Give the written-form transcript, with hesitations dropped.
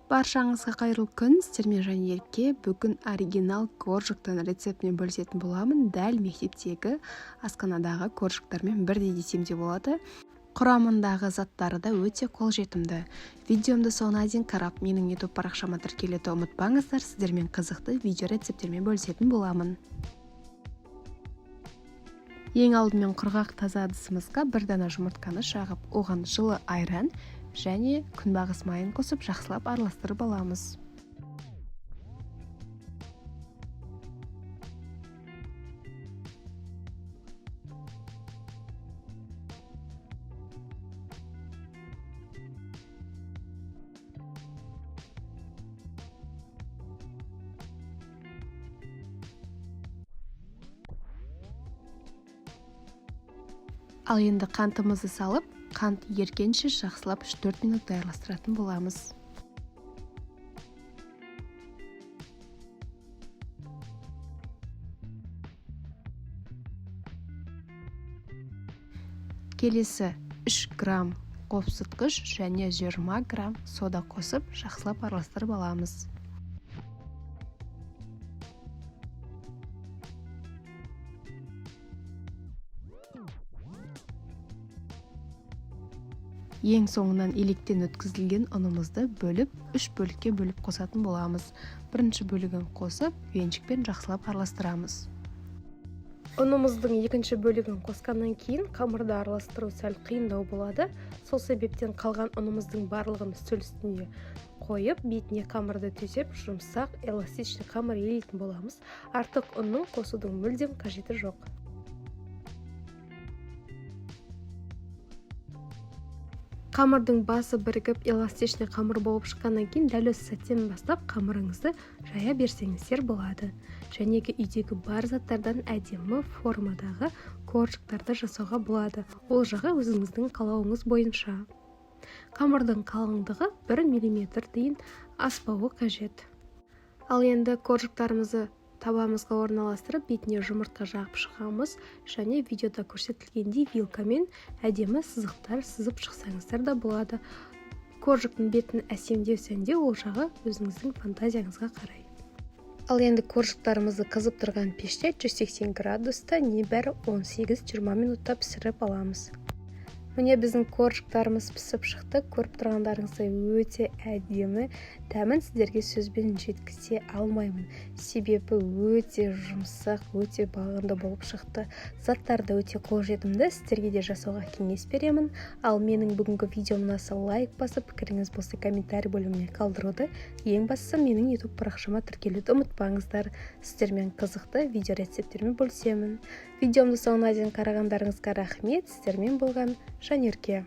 Баршаңызға қайырлы күн, сіздермен Жанерке. Бүгін оригинал коржиктің рецептімен бөлісетін боламын. Дәл мектептегі асханадағы коржиктармен бірдей десем де болады. Құрамындағы заттары да өте қолжетімді. Видеомды соңына дейін қарап, менің YouTube парақшама тіркелуді ұмытпаңыздар. Сіздермен қызықты видео рецепттермен бөлісетін боламын. Ең алдымен құрғақ таза ыдысымызға бір дана жұмыртқаны шағып, оған жылы айран және күнбағыс майын қосып жақсылап араластырып аламыз. Ал енді қантымызды салып, қант ергенше жақсылап 3-4 минут араластыратын боламыз. Келесі 3 грамм қопсытқыш және 20 грамм сода қосып жақсылап араластырып аламыз. Ең соңынан електен өткізілген ұнымызды бөліп, 3 бөлікке бөліп қосатын боламыз. Бірінші бөлігін қосып, венчикпен жақсылап араластырамыз. Ұнымыздың екінші бөлігін қосқаннан кейін қамырды араластыру сәл қиындау болады. Сол себептен қалған ұнымыздың барлығын үстел үстіне қойып, бетіне қамырды төсеп, жұмсақ, эластичный қамыр елейтін боламыз. Артық ұнның қосудың мүлдем қажеті жоқ. Қамырдың басы бірігіп, эластичный қамыр болып шыққаннан кейін дәл осы сәттен бастап қамырыңызды жая берсеңіздер болады. Жәнегі үйдегі бар заттардан әдемі формадағы коржиктарды жасауға болады. Ол жағы өзіңіздің қалауыңыз бойынша. Қамырдың қалыңдығы 1 миллиметр дейін аспауы қажет. Ал енді коржиктарымызды табамызға орналастырып, бетіне жұмыртқа жағып шығамыз және видеода көрсетілгендей вилкамен әдемі сызықтар сызып шықсаңыздар да болады. Коржиктің бетін әсемдеу сәндеу ол жағы өзіңіздің фантазияңызға қарай. Ал енді коржиктарымызды қызып тұрған пеште 180 градуста небәрі 18-20 минутта пісіріп аламыз. Міне біздің коржиктарымыз пісіп шықты. Көріп тұрғандарыңыздай өте әдемі. Дәмін сіздерге сөзбен жеткізе алмаймын. Себебі өте жұмсақ, өте бағымды болып шықты. Заттар да өте қолжетімді. Сіздерге де жасауға кеңес беремін. Ал менің бүгінгі видеом ұнаса лайк басып, пікіріңіз болса комментарий бөліміне қалдыруды, ең бастысы менің YouTube парақшама тіркелуді ұмытпаңыздар. Сіздермен қызықты видео рецепттермен бөлісемін. Видеомды соңына дейін қарағандарыңызға рахмет. Сіздермен болған Жанерке.